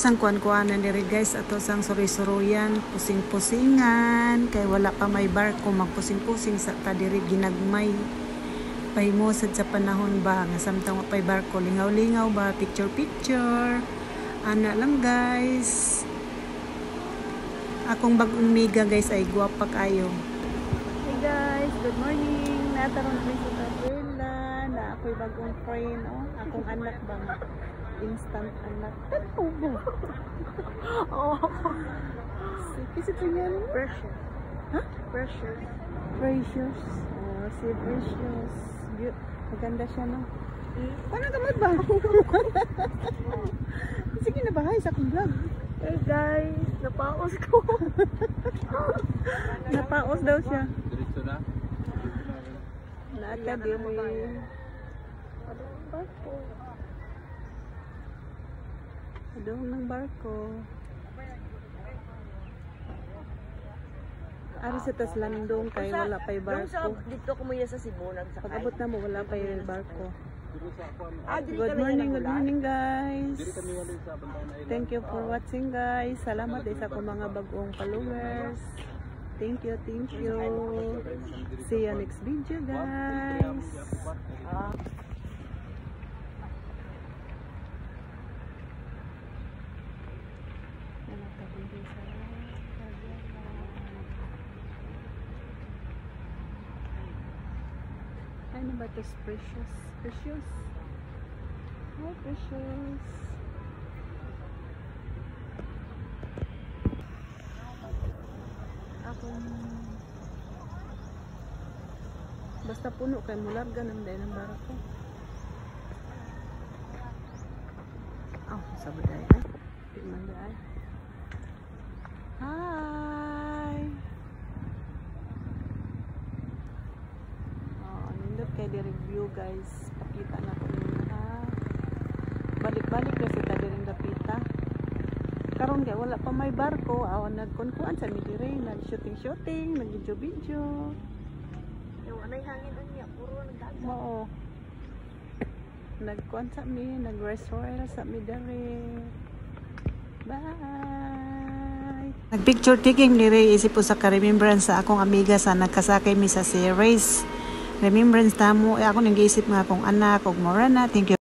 Ato sang kuan-kuanan diri, guys, ato sang suroy-suroyan, pusing-pusingan kay wala pa may barko, magpusing-pusing sa ta diri ginagmay. Pahimo sad sa panahon ba nga samtang wa pay barko, lingaw-lingaw ba, picture-picture. Ana lang, guys. Akong bagong miga, guys, ay gwapa kayo. Hey guys, good morning. Naa ta ron mi sa Tavela na ako'y bagong friend, oh. Akong anak ba nga? Instant anak. Tanaw ba? Oh. Kasi tingnan mo. Precious. Ha? Precious. Precious. Oh, si Precious. Maganda siya, no? Paano gamot ba? Sige na ba, hi sa akong vlog. Hey guys, napaos ko. Napaos daw siya. Diretso na. Naa ta diri. Barko. Doon ng barko. Ari sa tas landong kay wala pa'y Dong sa, barko. dito kumuya sa Cebu, nagsakay. Pag abot na mo, wala pa'y barko. Diri sa kuan. Ah, diri Good kami morning, good nagulat. morning, guys. Diri kami wali sa Bantayan Island. Thank you for watching, guys. Salamat din sa akong mga bagong followers. Thank you, thank you. See you next video, guys. Ah. Ano ta diri sa Tavela? Ano ba to? Precious? Precious? Hi, Precious. Akong basta puno kay mularga nang dahil ng barko. Oh, sabi dahil eh. Di man dahil. Hi! Oh, nindot kay di review, guys. Pakita na ko ninyo ha. Balik-balik kasi ta diring dapita. Karon kay wala pa may barko, aw nagkunkuan sa mi diri, nag-shooting-shooting, nag-video-video. Yung anay hangin unya, puro nagdagan. Mao. Nagkuan sa mi, nag-rest royal sa mi diri. Bye. Nag-picture taking diri isip po sa ka-remembrance sa akong amiga sa nagkasakay mi sa series. Remembrance tamo, eh, ako nang giisip nga akong anak ug mora na. Thank you.